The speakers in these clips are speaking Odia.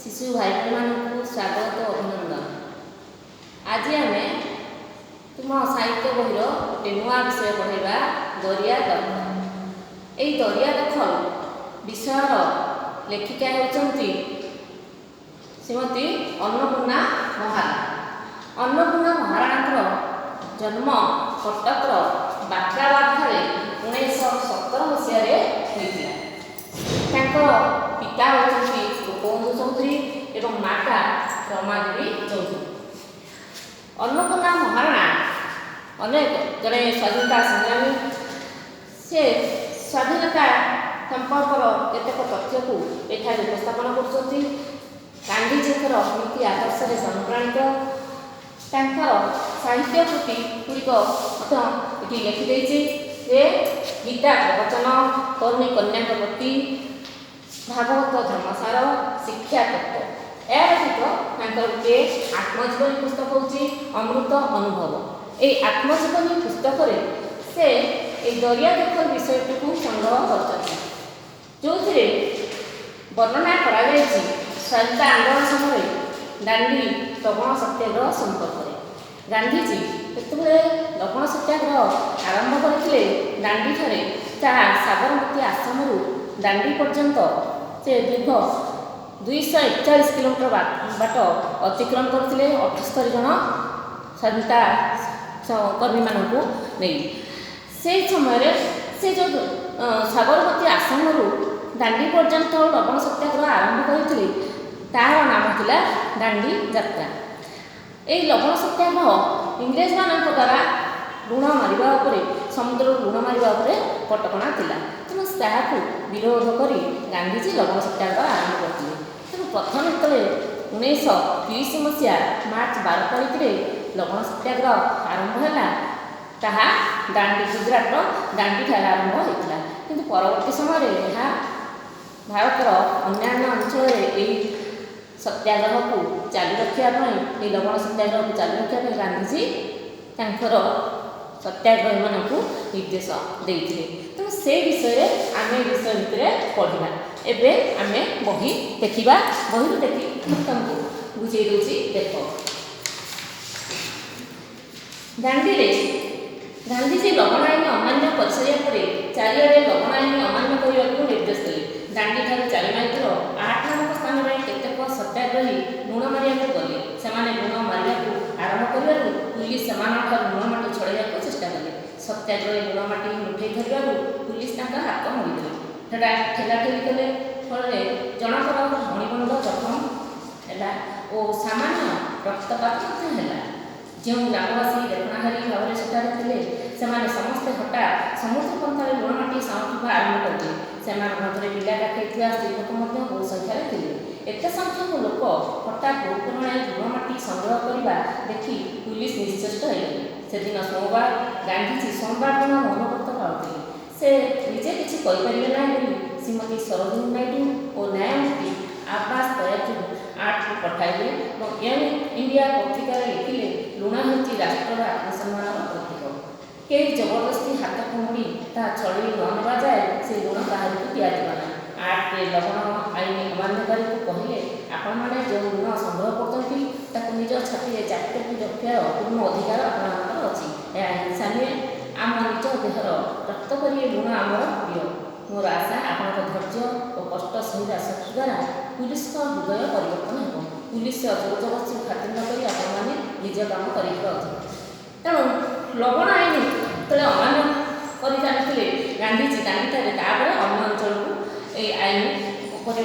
ଶିଶୁ ଭାଇ ଭଉଣୀମାନଙ୍କୁ ସ୍ୱାଗତ ଓ ଅଭିନନ୍ଦନ। ଆଜି ଆମେ ତୁମ ସାହିତ୍ୟ ବହିର ଗୋଟେ ନୂଆ ବିଷୟ ପଢ଼ାଇବା, ଦରିଆ ଦଖଲ। ଏହି ଦରିଆ ଦଖଲ ବିଷୟର ଲେଖିକା ହେଉଛନ୍ତି ଶ୍ରୀମତୀ ଅନ୍ନପୂର୍ଣ୍ଣା ମହାରଣା। ଅନ୍ନପୂର୍ଣ୍ଣା ମହାରଣାଙ୍କର ଜନ୍ମ କଟକର ବାଖରାବାଦଠାରେ 1917 ମସିହାରେ ହୋଇଥିଲା। ତାଙ୍କର ପିତା ହେଉଛନ୍ତି ଗୋପବନ୍ଧୁ ଚୌଧୁରୀ ଏବଂ ମାତା ରମାଦେବୀ ଚୌଧୁରୀ। ଅନ୍ନପୂର୍ଣ୍ଣା ମହାରଣା ଅନେକ ଜଣେ ସ୍ୱାଧୀନତା ସଂଗ୍ରାମୀ। ସେ ସ୍ୱାଧୀନତା ସମ୍ପର୍କର କେତେକ ତଥ୍ୟକୁ ଏଠାରେ ଉପସ୍ଥାପନ କରୁଛନ୍ତି। ଗାନ୍ଧିଜୀଙ୍କର ନୀତି ଆଦର୍ଶରେ ଅନୁପ୍ରାଣିତ ତାଙ୍କର ସାହିତ୍ୟ କୃତି ଗୁଡ଼ିକ ମଧ୍ୟ ଏଠି ଲେଖିଦେଇଛି ଯେ ଗୀତା ପ୍ରବଚନ, ତରୁଣୀ କନ୍ୟାଙ୍କ ପ୍ରତି, ଭାଗବତ ଧର୍ମସାର, ଶିକ୍ଷା ତତ୍ତ୍ୱ। ଏହା ବ୍ୟତୀତ ତାଙ୍କର ଗୋଟିଏ ଆତ୍ମଜୀବନୀ ପୁସ୍ତକ ହେଉଛି ଅମୃତ ଅନୁଭବ। ଏହି ଆତ୍ମଜୀବନୀ ପୁସ୍ତକରେ ସେ ଏହି ଦରିଆ ଦଖଲ ବିଷୟଟିକୁ ସଂଗ୍ରହ କରିଛନ୍ତି, ଯେଉଁଥିରେ ବର୍ଣ୍ଣନା କରାଯାଇଛି ସ୍ୱାଧୀନତା ଆନ୍ଦୋଳନ ସମୟରେ ଦାଣ୍ଡି ଲବଣ ସତ୍ୟାଗ୍ରହ ସମ୍ପର୍କରେ। ଗାନ୍ଧିଜୀ ଯେତେବେଳେ ଲବଣ ସତ୍ୟାଗ୍ରହ ଆରମ୍ଭ କରିଥିଲେ ଦାଣ୍ଡିଠାରେ, ତାହା ସାବରମତୀ ଆଶ୍ରମରୁ ଦାଣ୍ଡି ପର୍ଯ୍ୟନ୍ତ ସେ ଦୀର୍ଘ 241 କିଲୋମିଟର ବାଟ ଅତିକ୍ରମ କରିଥିଲେ 78 ଜଣ ସ୍ୱାଧୀନତା କର୍ମୀମାନଙ୍କୁ ନେଇ। ସେହି ସମୟରେ ସେ ଯେଉଁ ସାବରମତୀ ଆଶ୍ରମରୁ ଦାଣ୍ଡି ପର୍ଯ୍ୟନ୍ତ ଲବଣ ସତ୍ୟାଗ୍ରହ ଆରମ୍ଭ କରିଥିଲେ, ତାହାର ନାମ ଥିଲା ଦାଣ୍ଡି ଯାତ୍ରା। ଏହି ଲବଣ ସତ୍ୟାଗ୍ରହ ଇଂରେଜମାନଙ୍କ ଦ୍ୱାରା ଲୁଣ ମାରିବା ଉପରେ, ସମୁଦ୍ରରୁ ଲୁଣ ମାରିବା ଉପରେ କଟକଣା ଥିଲା। ତେଣୁ ତାହାକୁ ବିରୋଧ କରି ଗାନ୍ଧିଜୀ ଲବଣ ସତ୍ୟାଗ୍ରହ ଆରମ୍ଭ କରିଥିଲେ। ତେଣୁ ପ୍ରଥମେ ଯେତେବେଳେ 1930 ମସିହା ମାର୍ଚ୍ଚ 12 ତାରିଖରେ ଲବଣ ସତ୍ୟାଗ୍ରହ ଆରମ୍ଭ ହେଲା, ତାହା ଦାଣ୍ଡି, ଗୁଜୁରାଟର ଦାଣ୍ଡିଠାରେ ଆରମ୍ଭ ହୋଇଥିଲା। କିନ୍ତୁ ପରବର୍ତ୍ତୀ ସମୟରେ ଏହା ଭାରତର ଅନ୍ୟାନ୍ୟ ଅଞ୍ଚଳରେ ଏହି ସତ୍ୟାଗ୍ରହକୁ ଚାଲୁ ରଖିବା ପାଇଁ, ଏହି ଲବଣ ସତ୍ୟାଗ୍ରହକୁ ଚାଲୁ ରଖିବା ପାଇଁ ଗାନ୍ଧିଜୀ ତାଙ୍କର ସତ୍ୟାଗ୍ରହୀମାନଙ୍କୁ ନିର୍ଦ୍ଦେଶ ଦେଇଥିଲେ। ତେଣୁ ସେ ବିଷୟରେ ଆମେ ଏ ବିଷୟ ଭିତରେ ପଢ଼ିବା। ଏବେ ଆମେ ବହି ଦେଖିବା। ବହିରୁ ଦେଖି ମୁଁ ତୁମକୁ ବୁଝେଇ ଦେଉଛି। ଦେଖ, ଦାଣ୍ଡିରେ ଗାନ୍ଧିଜୀ ଲବଣ ଆଇନ ଅମାନ୍ୟ କରିସାରିବା ପରେ ଚାରିଆଡ଼େ ଲବଣ ଆଇନ ଅମାନ୍ୟ କରିବାକୁ ନିର୍ଦ୍ଦେଶ ଦେଲେ। ଦାଣ୍ଡିଠାରୁ 4 ମାଇଲ ଦୂର 8 ନାମକ ସ୍ଥାନରେ କେତେକ ସତ୍ୟାଗ୍ରହୀ ଲୁଣ ମାରିବାକୁ ଗଲେ। ସେମାନେ ଲୁଣ ମାରିବାକୁ ଆରମ୍ଭ କରିବାରୁ ପୁଲିସ ସେମାନଙ୍କଠାରୁ ଲୁଣ ମାଟି ଛଡ଼ାଇବାକୁ ଚେଷ୍ଟା କଲେ। ସତ୍ୟାଗ୍ରହୀ ଲୁଣ ମାଟି ମୁଠେଇ ଧରିବାରୁ ପୁଲିସ ତାଙ୍କ ହାତ ମୋଡ଼ିଦେଲେ, ଠେଲାଠେଲି କଲେ। ଫଳରେ ଜଣଙ୍କର ମଣିବନ୍ଧ ଜଖମ ହେଲା ଓ ସାମାନ୍ୟ ରକ୍ତପାତ ମଧ୍ୟ ହେଲା। ଯେଉଁ ଗ୍ରାମବାସୀ ଦେଖଣାହାରୀ ଭାବରେ ସେଠାରେ ଥିଲେ, ସେମାନେ ସମସ୍ତେ ହଠାତ୍ ସମୁଦ୍ର ପନ୍ଥାରେ ଲୁଣ ମାଟି ସାଉଁଟିବା ଆରମ୍ଭ କରିଦେଲେ। ସେମାନଙ୍କ ମଧ୍ୟରେ ପିଲା କାଖେଇଥିବା ସ୍ତ୍ରୀ ଲୋକ ମଧ୍ୟ ବହୁ ସଂଖ୍ୟାରେ ଥିଲେ। ଏତେ ସଂଖ୍ୟକ ଲୋକ ହଠାତ୍ ବହୁ ପରିମାଣରେ ଲୁଣ ମାଟି ସଂଗ୍ରହ କରିବା ଦେଖି ପୁଲିସ ନିଶ୍ଚେଷ୍ଟ ହୋଇଗଲେ। ସେଦିନ ସୋମବାର। ଗାନ୍ଧିଜୀ ସୋମବାର ଦିନ ମୌନବ୍ରତ ପାଳୁଥିଲେ। ସେ ନିଜେ କିଛି କରିପାରିବେ ନାହିଁ ବୋଲି ଶ୍ରୀମତୀ ସରୋଜିନୀ ନାଇଡୁ ଓ ନ୍ୟାୟମୂର୍ତ୍ତି ଆବ୍ବାସ ତୟାବଜୀଙ୍କୁ ଆଠକୁ ପଠାଇଲେ ଏବଂ ୟଙ୍ଗ ଇଣ୍ଡିଆ ପତ୍ରିକାରେ ଲେଖିଲେ, ଲୁଣ ହେଉଛି ରାଷ୍ଟ୍ରର ଆତ୍ମସମ୍ମାନର ପ୍ରତୀକ। କେହି ଜବରଦସ୍ତି ହାତକୁ ମୋଡ଼ି ତାହା ଛଡ଼େଇ ନ ନେବା ଯାଏ ସେ ଲୁଣ କାହାରିକୁ ଦିଆଯିବ ନାହିଁ। 8ରେ ଲବଣ ଆଇନ ଅମାନ୍ୟକାରୀଙ୍କୁ କହିଲେ, ଆପଣମାନେ ଯେଉଁ ଲୁଣ ସଂଗ୍ରହ କରୁଛନ୍ତି, ତାକୁ ନିଜ ଛାତିରେ ଚାପି ଚାପି ରଖିବାର ପୂର୍ଣ୍ଣ ଅଧିକାର ଆପଣମାନଙ୍କର ଅଛି। ଏହା ହିଂସା ନୁହେଁ। ଆମ ନିଜ ଦେହର ରକ୍ତ ପରି ଏ ଲୁଣ ଆମର ପ୍ରିୟ। ମୋର ଆଶା, ଆପଣଙ୍କ ଧୈର୍ଯ୍ୟ ଓ କଷ୍ଟ ସହିବା ଶକ୍ତି ଦ୍ୱାରା ପୁଲିସଙ୍କ ହୃଦୟ ପରିବର୍ତ୍ତନ ହେବ। ପୁଲିସର ଜୋରଜବରଦସ୍ତିକୁ ଖାତିର ନ କରି ଆପଣମାନେ ନିଜ କାମ କରିଯିବା ଉଚିତ। ତେଣୁ ଲବଣ ଆଇନ ଯେତେବେଳେ ଅମାନ୍ୟ କରି ଚାଲିଥିଲେ ଗାନ୍ଧିଜୀ ଦାଣ୍ଡିଠାରେ, ତାପରେ ଅନ୍ୟ ଅଞ୍ଚଳକୁ ଏଇ ଆଇନ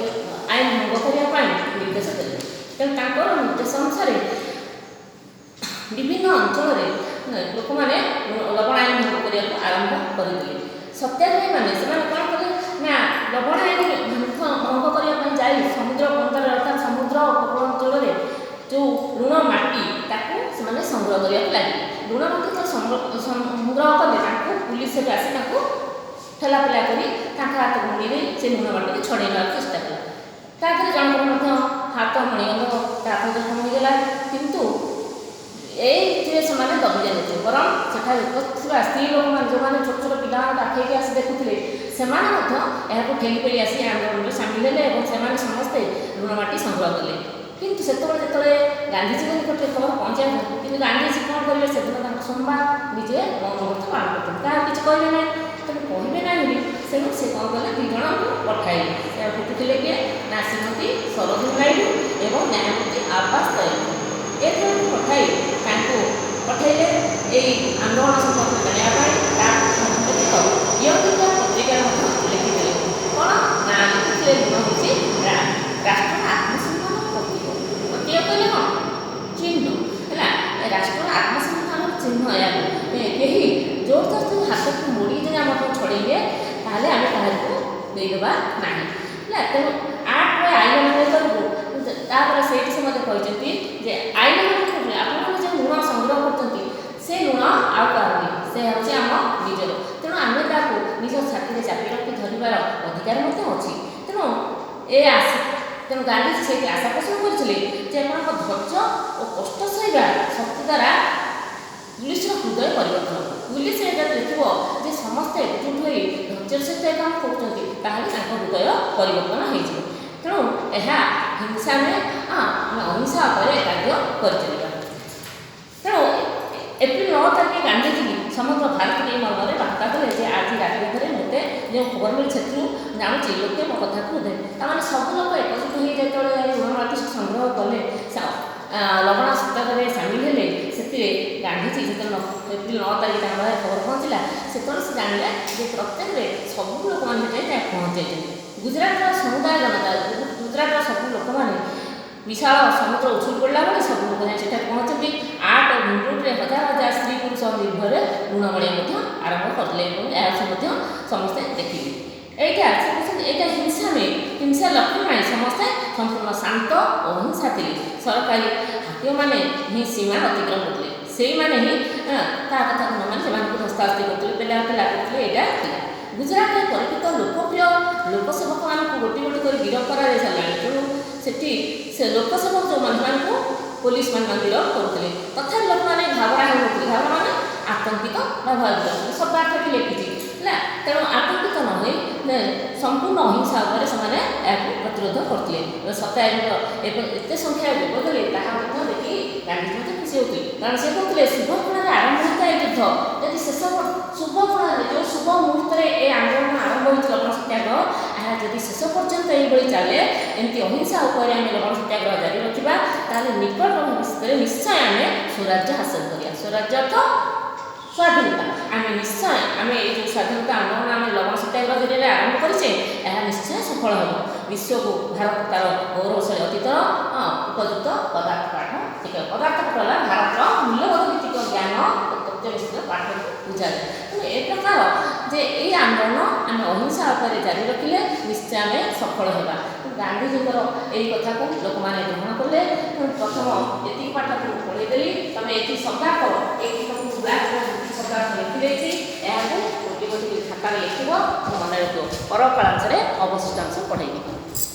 ଭଙ୍ଗ କରିବା ପାଇଁ ନିର୍ଦ୍ଦେଶ ଦେଲେ। ତେଣୁ ତାଙ୍କର ନିର୍ଦ୍ଦେଶ ଅନୁସାରେ ବିଭିନ୍ନ ଅଞ୍ଚଳରେ ଲୋକମାନେ ଲବଣ ଆଇନ ଭଙ୍ଗ କରିବାକୁ ଆରମ୍ଭ କରିଦେଲେ। ସତ୍ୟାଗ୍ରହୀମାନେ ସେମାନେ କ'ଣ କଲେ ନା, ଲବଣ ଆଇନ ଭଙ୍ଗ କରିବା ପାଇଁ ଯାଇ ସମୁଦ୍ର ବନ୍ଦରରେ, ଅର୍ଥାତ୍ ସମୁଦ୍ର ଉପକୂଳ ଅଞ୍ଚଳରେ ଯେଉଁ ଲୁଣ ମାଟି, ତାକୁ ସେମାନେ ସଂଗ୍ରହ କରିବାକୁ ଲାଗିଲେ। ଲୁଣ ମାଟି ଯେତେବେଳେ ସଂଗ୍ରହ କଲେ, ତାଙ୍କୁ ପୁଲିସ ସେଠୁ ଆସି ତାଙ୍କୁ ଠେଲାପେଲା କରି ତାଙ୍କ ହାତକୁ ମୋଡ଼ି ଦେଇ ସେ ଲୁଣ ମାଟିକୁ ଛଡ଼େଇ ନେବାକୁ ଚେଷ୍ଟା କଲା। ତା ଦେହରେ ଜଣଙ୍କର ମଧ୍ୟ ହାତ ମଣିଗନ୍ଧ, ତା ହାତ ଜଖମ ହୋଇଗଲା। କିନ୍ତୁ ଏଇଥିରେ ସେମାନେ ଦବି ଯାଇନଥିଲେ, ବରଂ ସେଠାରେ ଉପସ୍ଥିତ ଥିବା ସ୍ତ୍ରୀ ଲୋକମାନେ, ଯେଉଁମାନେ ଛୋଟ ଛୋଟ ପିଲାମାନଙ୍କୁ କାଖେଇକି ଆସି ଦେଖୁଥିଲେ, ସେମାନେ ମଧ୍ୟ ଏହାକୁ ଠେଲି ପେଲି ଆସି ଆନ୍ଦୋଳନରେ ସାମିଲ ହେଲେ ଏବଂ ସେମାନେ ସମସ୍ତେ ଲୁଣ ଲୁଣ ମାଟି ସଂଗ୍ରହ କଲେ। କିନ୍ତୁ ସେତେବେଳେ ଯେତେବେଳେ ଗାନ୍ଧିଜୀଙ୍କ ନିକଟରେ ଖବର ପହଞ୍ଚାଇଲା, କିନ୍ତୁ ଗାନ୍ଧିଜୀ କ'ଣ କରିବେ? ସେଦିନ ତାଙ୍କ ସୋମବାର, ନିଜେ ମୌନ ବ୍ରତ ପାଳନ କରୁଛନ୍ତି, କାହାକୁ କିଛି କହିବେ ନାହିଁ। ତେଣୁ କହିବେ ନାହିଁ ବୋଲି ତେଣୁ ସେ କ'ଣ କଲେ? ଦୁଇ ଜଣଙ୍କୁ ପଠାଇଲେ। ସେ ଭେଟିଥିଲେ କିଏ ନା ଶ୍ରୀମତୀ ସରୋଜିନୀ ନାଇଡୁ ଏବଂ ନ୍ୟାୟମୂର୍ତ୍ତି ଆବ୍ବାସ ତୈୟବ। ଏ ଜଣଙ୍କୁ ପଠାଇ, ତାଙ୍କୁ ପଠାଇଲେ ଏଇ ଆନ୍ଦୋଳନ ସମ୍ପର୍କରେ ଜାଣିବା ପାଇଁ। ତା ବ୍ୟତୀତ ୟଙ୍ଗ ଇଣ୍ଡିଆ ପତ୍ରିକାରେ ମଧ୍ୟ ଲେଖିଥିଲେ। କ'ଣ ନା ଲେଖିଥିଲେ, ଲୁଣ ହେଉଛି ରାଷ୍ଟ୍ରର ଆତ୍ମସମ୍ମାନର ପ୍ରତୀକ। ପ୍ରତୀକ କହିଲେ କ'ଣ? ଚିହ୍ନ ହେଲା। ରାଷ୍ଟ୍ରର ଆତ୍ମସମ୍ମାନର ଚିହ୍ନ। ଏହାକୁ କେହି ଜୋର ଜୋର ହାତକୁ ମୋଡ଼ି ଯଦି ଆମଠୁ ଛଡ଼େଇବେ, ତାହେଲେ ଆମେ କାହାରିକୁ ଦେଇଦେବା ନାହିଁ ହେଲା। ତେଣୁ ଆକ୍ଟର ଆଇନ କରିବୁ। ତାପରେ ସେଇଠି ସେ ମଧ୍ୟ କହିଛନ୍ତି ଯେ ଆଇନ ଆପଣମାନେ ଯେଉଁ ଲୁଣ ସଂଗ୍ରହ କରୁଛନ୍ତି, ସେ ଲୁଣ ଆଉ କାହାର ନୁହେଁ, ସେ ହେଉଛି ଆମ ନିଜର। ତେଣୁ ଆମେ ତାକୁ ନିଜ ଛାତିରେ ଚାପି ରଖି ଧରିବାର ଅଧିକାର ମଧ୍ୟ ଅଛି। ତେଣୁ ଏ ଆସ ତେଣୁ ଗାନ୍ଧିଜୀ ସେଇଠି ଆଶା ପୋଷଣ କରିଥିଲେ ଯେ ଏମାନଙ୍କ ଧୈର୍ଯ୍ୟ ଓ କଷ୍ଟ ସହିବା ଶକ୍ତି ଦ୍ୱାରା ପୁଲିସର ହୃଦୟ ପରିବର୍ତ୍ତନ ହେବ। ପୁଲିସ ଯଦି ଦେଖିବ ଯେ ସମସ୍ତେ ଏକଜୁଟ ହୋଇ ଧୈର୍ଯ୍ୟର ସହିତ ଏ କାମ କରୁଛନ୍ତି, ତାହେଲେ ତାଙ୍କ ହୃଦୟ ପରିବର୍ତ୍ତନ ହେଇଯିବ। ତେଣୁ ଏହା ହିଂସା ନୁହେଁ, ଆମେ ଅହିଂସା ଉପରେ କାର୍ଯ୍ୟ କରିଚାଲିବା। ତେଣୁ ଏପ୍ରିଲ 9 ତାରିଖ ଗାନ୍ଧିଜୀ ସମଗ୍ର ଭାରତକୁ ଏହି ମର୍ମରେ ବାର୍ତ୍ତା ଦେଲେ ଯେ ଆଜି ରାତି ଅଧରେ ମୋତେ ଯେଉଁ ଖବର ମିଳିଛି, ସେଥିରୁ ଜାଣୁଛି ଲୋକେ ମୋ କଥାକୁ ହୃଦୟ, ତାମାନେ ସବୁ ଲୋକ ଏକଜୁଟ ହୋଇ ଯେତେବେଳେ ଲୁଣ ମାଟି ସଂଗ୍ରହ କଲେ, ଲବଣ ସତ୍ୟାଗ୍ରହରେ ସାମିଲ ହେଲେ, ସେଥିରେ ଗାନ୍ଧିଜୀ ଯେତେବେଳେ ଏପ୍ରିଲ 9 ତାରିଖ ତାଙ୍କ ପାଖରେ ଖବର ପହଞ୍ଚିଲା, ସେତେବେଳେ ସେ ଜାଣିଲେ ଯେ ପ୍ରତ୍ୟେକରେ ସବୁ ଲୋକମାନେ ଯାଇ ତାକୁ ପହଞ୍ଚାଇଛନ୍ତି। ଗୁଜରାଟର ସମୁଦାୟ ଜନତା, ଗୁଜରାଟର ସବୁ ଲୋକମାନେ ବିଶାଳ ସମୁଦ୍ର ଉଛୁଳି ପଡ଼ିଲା ଭଳି ସବୁ ଲୋକ ଯାଇ ସେଠାରେ ପହଞ୍ଚନ୍ତି। ଆଟ ଓ ଭୀମରୁଟରେ ହଜାର ହଜାର ସ୍ତ୍ରୀ ପୁରୁଷ ନିର୍ଭୟରେ ଲୁଣ ମଣିଆ ମଧ୍ୟ ଆରମ୍ଭ କରିଥିଲେ ଏବଂ ଏହା ମଧ୍ୟ ସମସ୍ତେ ଦେଖିଲେ। ଏଇଟା ସେ କହୁଛନ୍ତି, ଏଇଟା ହିଂସା ନୁହେଁ, ହିଂସା ଲକ୍ଷ୍ୟ ନାହିଁ। ସମସ୍ତେ ସମ୍ପୂର୍ଣ୍ଣ ଶାନ୍ତ ଓ ଅହିଂସା ଥିଲେ। ସରକାରୀ ହାକିମମାନେ ହିଁ ସୀମା ଅତିକ୍ରମ କରୁଥିଲେ। ସେଇମାନେ ହିଁ କାହା କଥାକୁ ନ ମାନି ସେମାନଙ୍କୁ ଧସ୍ତାଧସ୍ତି କରୁଥିଲେ, ପେଲା ପେଲା କରୁଥିଲେ। ଏଇଟା ଥିଲା। ଗୁଜରାଟରେ ପରିଚିତ ଲୋକପ୍ରିୟ ଲୋକସେବକମାନଙ୍କୁ ଗୋଟି ଗୋଟି କରି ଗିରଫ କରାଯାଇ ସାରିଲାଣି। ତେଣୁ ସେଠି ସେ ଲୋକସେବକ ଯେଉଁମାନେ, ସେମାନଙ୍କୁ ପୋଲିସ ମାନେ ଗିରଫ କରୁଥିଲେ। ତଥାପି ଲୋକମାନେ ଘାବରା ହେଉନଥିଲେ। ଘାବରା ମାନେ ଆତଙ୍କିତ ବା ଭୟଭୀତ, ଶବ୍ଦାର୍ଥ ବି ଲେଖିଛି ହେଲା। ତେଣୁ ଆତଙ୍କିତ ନ ହୋଇ ସମ୍ପୂର୍ଣ୍ଣ ଅହିଂସା ଉପରେ ସେମାନେ ଏହାକୁ ପ୍ରତିରୋଧ କରୁଥିଲେ। ସତ୍ୟାଗ୍ରହ ଏବଂ ଏତେ ସଂଖ୍ୟାରେ ଯୋଗ ଦେଲେ, ତାହା ମଧ୍ୟ ଦେଖି ଗାନ୍ଧୀଜୀ ମଧ୍ୟ ଖୁସି ହେଉଥିଲେ। କାରଣ ସେ କହୁଥିଲେ, ଶୁଭ କ୍ଷଣରେ ଆରମ୍ଭ ହୋଇଥାଏ ଯୁଦ୍ଧ, ଯଦି ଶେଷ ଶୁଭ କ୍ଷଣରେ, ଯେଉଁ ଶୁଭ ମୁହୂର୍ତ୍ତରେ ଏ ଆନ୍ଦୋଳନ ଆରମ୍ଭ ହୋଇଛି ଲବଣ ସତ୍ୟାଗ୍ରହ, ଏହା ଯଦି ଶେଷ ପର୍ଯ୍ୟନ୍ତ ଏଇଭଳି ଚାଲେ, ଏମିତି ଅହିଂସା ଉପରେ ଆମେ ଲବଣ ସତ୍ୟାଗ୍ରହ ଜାରି ରଖିବା, ତାହେଲେ ନିକଟ ଭବିଷ୍ୟତରେ ନିଶ୍ଚୟ ଆମେ ସ୍ୱରାଜ୍ୟ ହାସଲ କରିବା। ସ୍ୱରାଜ୍ୟ ତ ସ୍ୱାଧୀନତା। ଆମେ ନିଶ୍ଚୟ ଆମେ ଏଇ ଯେଉଁ ସ୍ୱାଧୀନତା ଆନ୍ଦୋଳନ ଆମେ ଲବଣ ସତ୍ୟାଗ୍ରହ ଜରିଆରେ ଆରମ୍ଭ କରିଛେ, ଏହା ନିଶ୍ଚୟ ସଫଳ ହେବ। ବିଶ୍ୱକୁ ଭାରତ ତାର ଗୌରବଶାଳୀ ଅତୀତର ଉପଯୁକ୍ତ ପଦାର୍ଥ ପାଠ ଶିଖାଇବ। ପଦାର୍ଥ ପାଠ ହେଲା ଭାରତର ମୂଲ୍ୟବୋଧ ଭିତ୍ତିକ ଜ୍ଞାନ ଓ ତତ୍ତ୍ୱ ପାଠକୁ ବୁଝାଯାଏ। ତେଣୁ ଏ ପ୍ରକାର ଯେ ଏଇ ଆନ୍ଦୋଳନ ଆମେ ଅହିଂସା ଉପରେ ଜାରି ରଖିଲେ ନିଶ୍ଚୟ ଆମେ ସଫଳ ହେବା। ଗାନ୍ଧିଜୀଙ୍କର ଏଇ କଥାକୁ ଲୋକମାନେ ଗ୍ରହଣ କଲେ। ତେଣୁ ପ୍ରଥମ ଏତିକି ପାଠକୁ ପଢ଼େଇଦେଲି। ତମେ ଏଠି ଶବ୍ଦାର୍ଥ, ଏଇଠି ତମକୁ ବ୍ଲାକ୍ ଶବ୍ଦାର୍ଥ ଲେଖିଦେଇଛି। ଏହାକୁ ଗୋଟି ଗୋଟି ଖାତାରେ ଲେଖିବ, ମନେ ରଖିବ। ପର କାଳାଂଶରେ ଅବଶିଷ୍ଟାଂଶ ପଢ଼େଇବି।